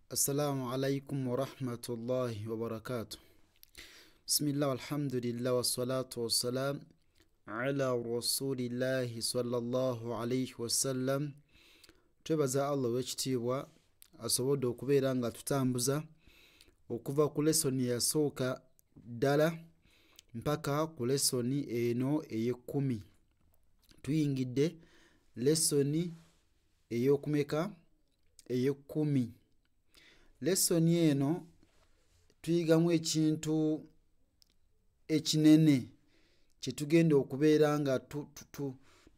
Assalamu alaikum warahmatullahi wabarakatuh. Bismillah, alhamdulillah, wassalatu wassalam ala rasulillahi sallallahu alaihi wasallam. Twebaza Allah ow'ekitiibwa asobodde okubeera nga tutambuza okuva ku lesoni yasooka ddala mpaka ku lesoni eno ey'ekkumi. Tuyingidde lesoni ey'okumeka? Ey'ekkumi. Lesoni eno tuyigamu ekintu ekinene kye tugenda okubeera nga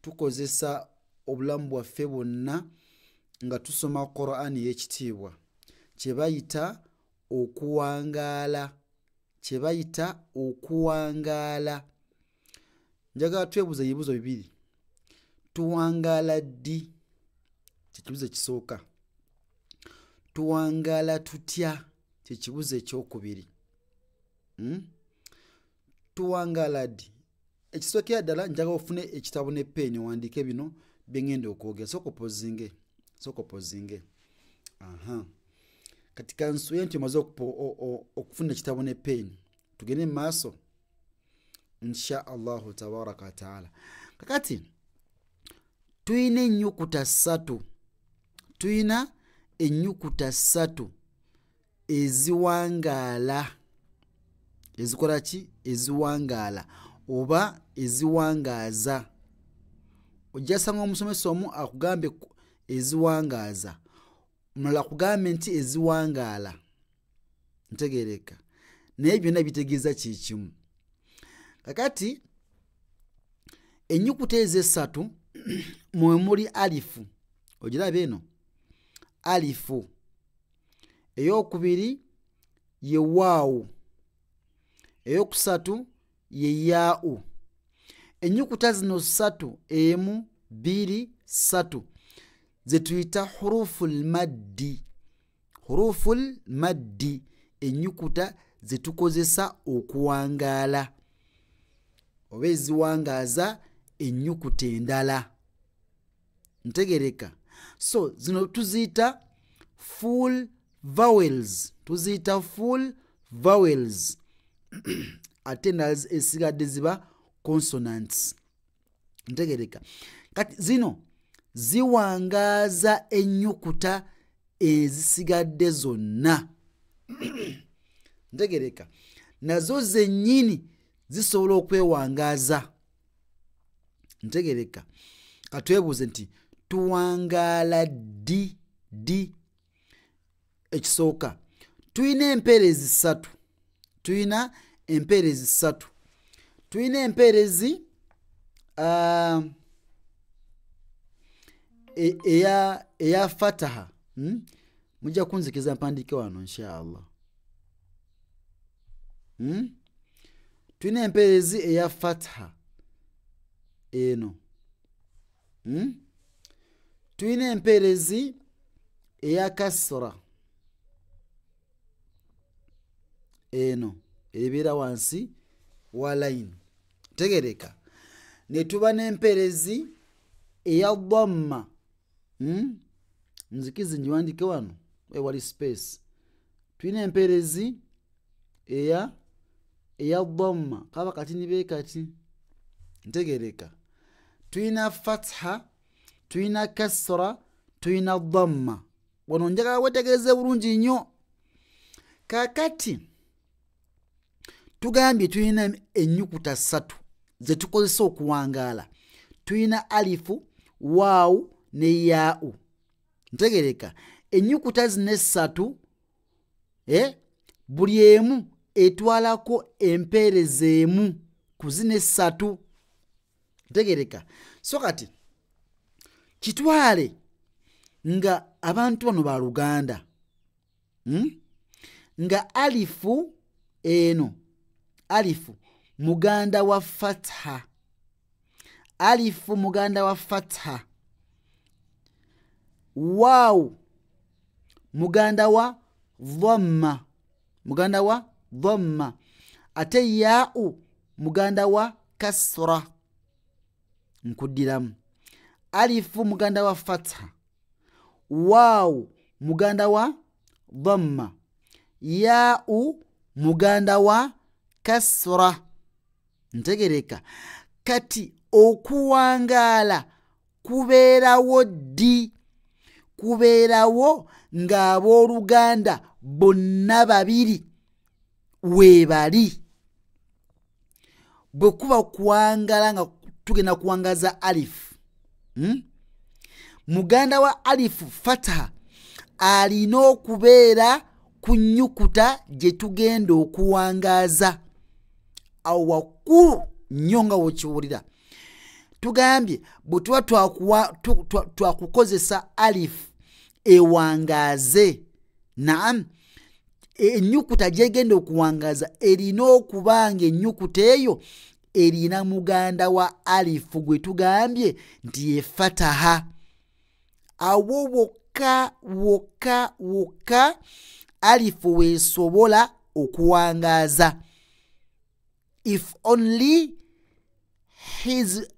tukozesa obulamu bwaffe bwonna nga tusoma Qur'an ey'ekitiibwa, kye bayita okuwangaala. Kye bayita okuwangaala. Njagala twebuuze ebibuuzo bibiri. Tuwangaala ddi? Kye kibuuzo ekisooka. Tuwangaala tutya? Kye kibuuzo ekyokubiri. Tuwangaala ddi? Ekisookera ddala njagala ofune ekitabo ne peeni owandiike bino bye ngenda okwogera. Sooka opozinge. Sooka opozinge. Aha. Kati kansuubire nti omaze okufuna ekitabo ne peeni. Tugende mu maaso insha Allahu tabaraka wa taala. Kakati tuyina ennyukuta ssatu. Tuyina ennyukuta ssatu eziwangaala. Ezikola ki? Eziwangaala oba eziwangaaza. Ojja sanga omusomesa omu akugambe eziwangaaza, omulala akugambe nti eziwangaala. Ntegeereka. Naye byonna bitegeeza kikimu. Kakati ennyukuta ezo essatu mwe muli alifu. Ogiraba eno? Alifu. Ey'okubiri ye waawu. Ey'okusatu ye yaa'u. Ennyukuta zino ssatu, emu, bbiri, ssatu, ze tuyita huruful maddi. Huruful maddi, ennyukuta ze tukozesa okuwangaala oba eziwangaaza ennyukuta endala. Ntegereka. So zino tuziyita full vowels. Tuziyita full vowels. Ate endala esigadde ziba consonants. Ntegereka. Kati zino ziwangaaza ennyukuta ezisigadde zonna. Ntegereka. Nazo zennyini zisobola okwewangaaza. Ntegereka. Katwebuuze nti tuwangaala ddi? Ddi? Ekisooka, tuyina empeerezi ssatu. Tuyina empeerezi ssatu. Tuyina empeerezi eya fataha. Mujja kunzikiza mpandiike wano inshaallah. Tuyina empeerezi eya fataha eno. Tuyina empeerezi eya kasra eno ebeera wansi wa line. Tegereka. Ne tuba n'empeerezi eya dhamma. Nzikizi njiwandike wano wali space. Tuyina empeerezi eya dhamma kaba kati nibe kati. Ntegereka. Tuyina fatha, tuyina kasra, tuyina dhamma. Wano njagala wetegereze bulungi nnyo. Kakati tugambye tuyina ennyukuta ssatu ze tukozesa okuwangaala. Tuyina alifu, waawu ne yaa'u. Ntegereka. Ennyukuta zino essatu buli emu etwalako empeerezi emu ku zino essatu. Ntegereka. So kati kitwale nga abantu bano ba Luganda. Nga alifu eno, alifu muganda wa fatha. Alifu muganda wa fatha. Waawu muganda wa dhamma. Muganda wa dhamma. Ate yaa'u muganda wa kasra. Nkuddiramu. Alifu muganda wa fatha, Waawu muganda wa dhamma, yaau muganda wa kasra. Ntegereka. Kati okuwangaala kubeerawo ddi? Kubeerawo ng'abooluganda bonna babiri weebali. Bwe kuba kuwangaala nga tugenda kuwangaza alifu, muganda wa alifu fataha alina okubeera ku nnyukuta gye tugenda okuwangaaza. Awo wakkulu nnyo nga wokiwulira. Tugambye bwe tuba twakukozesa alifu ewangaaze, naam, ennyukuta gyegenda okuwangaaza erina okuba nga ennyukuta eyo erina muganda wa alifu gwe tugambye nti ye fataha. Awo wokka wokka wokka alifu weesobola okuwangaaza. If only his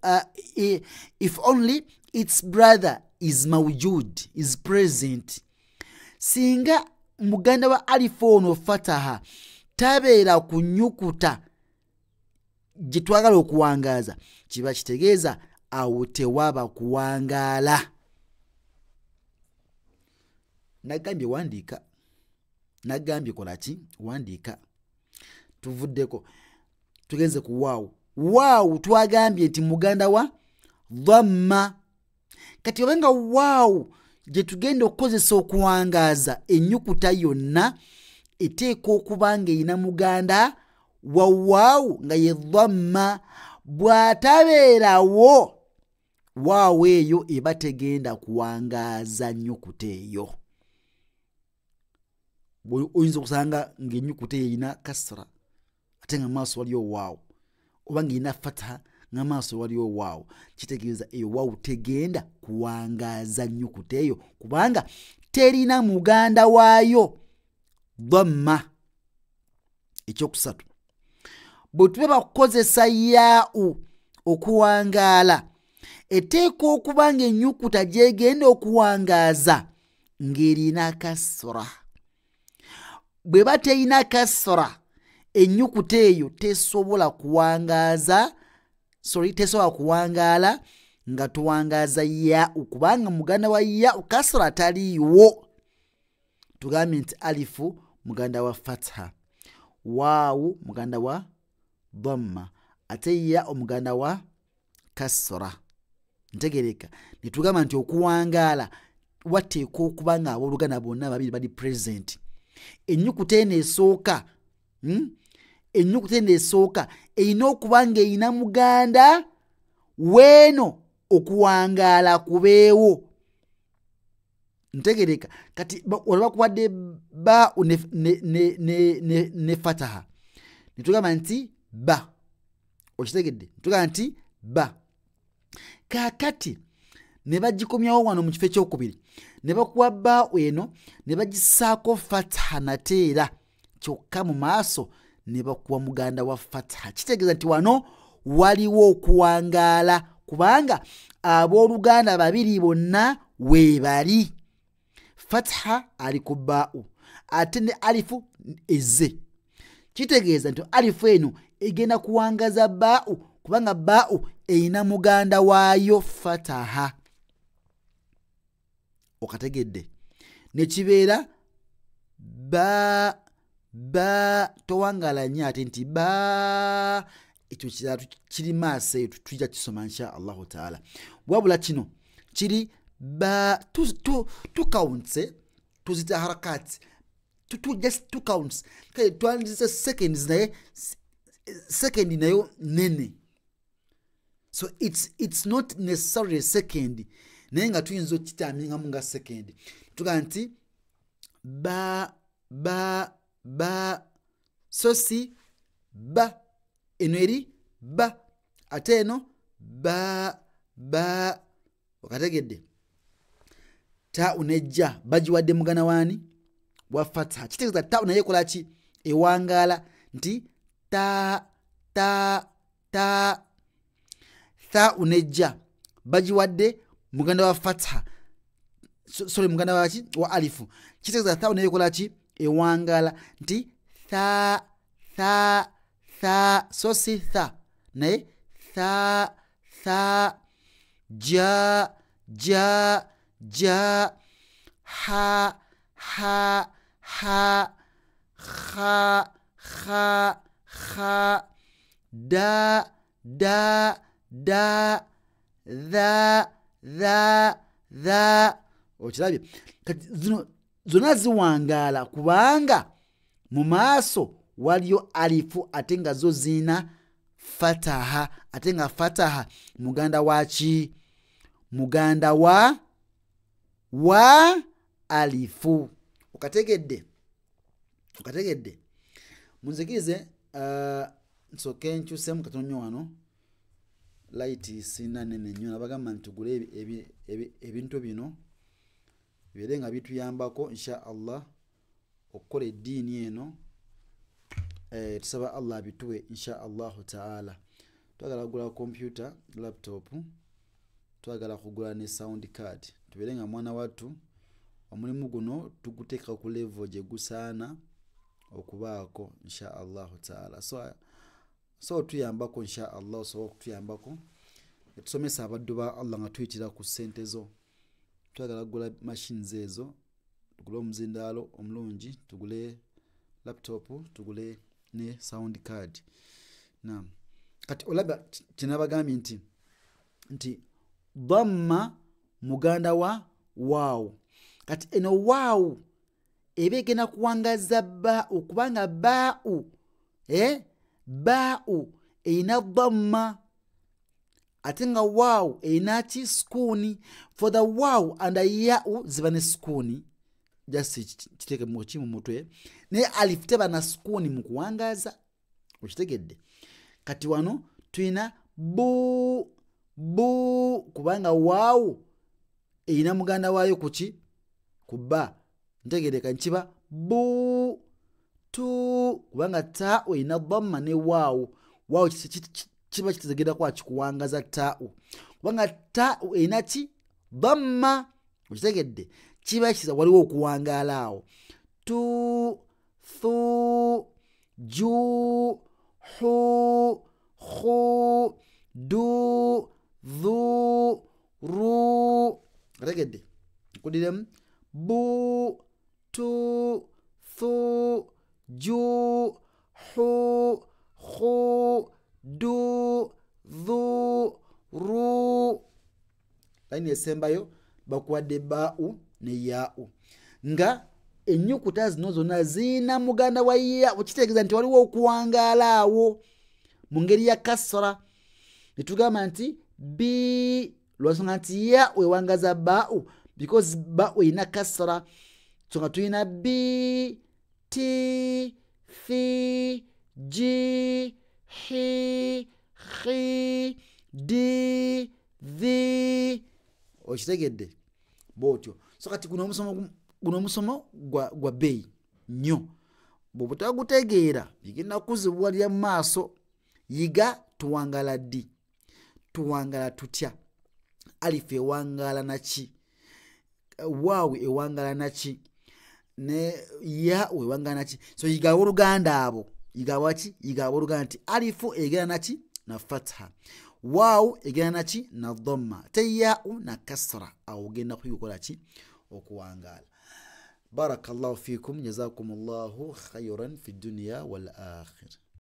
if only its brother is mawjud, is present. Singa muganda wa alifu ono fataha tabeera ku nnyukuta gye twagala okuwangaaza, kiba kitegeeza awo tewaba kuwangaala. Nagambye wandiika, nagambye kola ki? Wandiika. Tuvuddeko tugenze ku waawu. Waawu twagambye nti muganda wa dhamma. Kati oba nga waawu gye tugenda okukozesa okuwangaaza ennyukuta yonna eteekwa okuba ng'erina muganda wa waawu nga ye dhamma. Bw'atabeerawo waawu eyo eba tegenda kuwangaaza nnyukuta eyo. Oyinza okusanga ng'ennyukuta eyo erina kasra ate nga maaso waliyo waawu, oba ng'erina fataha nga maaso waliyo waawu. Kitegeeza eyo waawu tegenda kuwangaaza nnyukuta eyo kubanga terina muganda waayo dhamma. Ekyokusatu, bwe tuba bakukozesa yaau okuwangaala, eteekwa okuba ng'ennyukuta gyegenda okuwangaaza ng'erina kasra. Bwe ba terina kasra, ennyukuta eyo tesobola kuwangaaza, sorry, tesobola kuwangaala nga tuwangaaza yaau, kubanga muganda wa yaau kasra taliiwo. Tugambye nti alifu muganda wa fatha, waawu muganda wa dhamma, ate yaau muganda wa kasra. Ntegereka. Ne tugamba nti okuwangaala wateekwa okuba nga abooluganda bonna babiri bali present. Ennyukuta eno esooka, ennyukuta eno esooka erina okuba ng'erina muganda weeno okuwangaala kubeewo. Ntegereka. Kati wano bakuwadde ba ne fataha, ne tugamba nti ba. Okitegedde? Ne tugamba nti ba. Kaakati ne bagikomyawo wano mu kifo ekyokubiri, ne bakuwa ba eno ne bagisaako fataha nate era, kyokka mu maaso ne bakuwa muganda wa fataha. Kitegeeza nti wano waliwo okuwangaala kubanga abooluganda babiri bonna weebali. Fataha ali ku baau ate ne alifu ezze. Kitegeeza nti alifu eno egenda kuwangaza baau kubanga baau erina muganda waayo fataha. Okategedde? Ne kibeera ba ba, towangaala nnyo ate nti ba. Ekyo kirala kiri maaso eyo tujja kisoma insha Allahu taala. Wabula kino kiri ba, tukaunse tuzita harakati just 2 counts. Kale twandise seconds, naye second nayo nene, so it's not necessarily a second, naye nga tuyinza okukitamingamu nga second. Tugamba nti ba ba ba, so si ba, eno eri ba, ate eno ba ba. Okategedde? Ta unejja bagiwadde muganda waani? Wa fatha. Kitegeeza ta naye ekola ki? Ewangaala nti ta ta ta. Tha unejja bagiwadde muganda wa fatha, Sorry, muganda waki wa alifu. Kitegeeza tha neyekola ki? Ewangaala nti tha tha tha, so si tha naye tha tha, ja ja ja, ha ha ha, kha kha kha, da da da, dha dha dha. Okirabye? Kati zino zonna ziwangaala kubanga mu maaso waliyo alifu ate nga zo zirina fataha, ate nga fataha muganda wa ki? Muganda wa alifu. Okategedde? Okategedde? Munzikirize nsooke nkyusemu katono nnyo wano. Light sina nene nnyo, nabagamba nti tugule ebintu bino bibeere nga bituyambako insha Allah okukola eddiini eno. Tusaba Allah abituwe insha Allahu taala. Twagala kugula computer, laptop, twagala kugula ne sound card, tubeere nga mwana wattu omulimu guno tuguteeka ku level gye gusaana okubaako insha Allahu taala. So tuyambako insha Allah, osobola okutuyambako tusomesa abaddu ba Allah nga tuyitira ku ssente zo. Twagala kugula machines ezo, tugule omuzindaalo omulungi, tugule laptop, tugule ne sound card. Naam. Kati olaba kyenabagambye nti dhamma muganda wa waawu. Kati eno waawu eba egenda kuwangaza baa'u kubanga baa'u baa'u erina dhamma ate nga waawu erina ki? Sukuuni. For the waawu and the ya'u ziba ne sukuuni, just kiteeke mu mutwe, naye alifu teba na sukuuni mu kuwangaza. Okitegedde? Kati wano tulina bu bu kubanga waawu erina muganda waayo kuki? Ku ba. Ntegereka nkiba bu tu kubanga taa'u erina dhamma ne waawu. Waawu kiba kitegedde kwa kikuwangaza taa'u kubanga taa'u erina ki? Dhamma. Okitegedde? Kiba kiza waliwo okuwangaala awo. Tu thu ju hu khu du dhu ru. Okitegedde? Nkudiremu bu tu thu ju hu khu du dhu ru. Layini esembayo bakuwadde baa'u ne yaa'u nga ennyukuta zino zonna zirina muganda wa yaa'u, kitegeeza nti waliwo okuwangaala awo mu ngeri ya kasra. Ne tugamba nti bi lwansonga nti yaa'u ewangaza baa'u because baa'u erina kasra. So nga tulina bi ti thi ji hi khi di dhi. Okitegedde? Bw'otyo. So kati guno omusomo gwa bbeeyi nnyo, bw'oba togutegeera bigenda kuzibuwalira mu maaso. Yiga tuwangaala ddi? Tuwangaala tutya? Alifu ewangaala naki? Waawu ewangaala naki? Ne yaa'u ewangaala naki? So yiga abooluganda abo. Yiga waki? Yiga abooluganda nti alifu egenda naki? Na fatha. Waawu egenda naki? Na dhamma. Te yaa'u na kasra. Awo ogenda kuyiga ki? Okuwangaala. Barakallahu fikum, jazakumullahu khayran fi dunya wal akhir.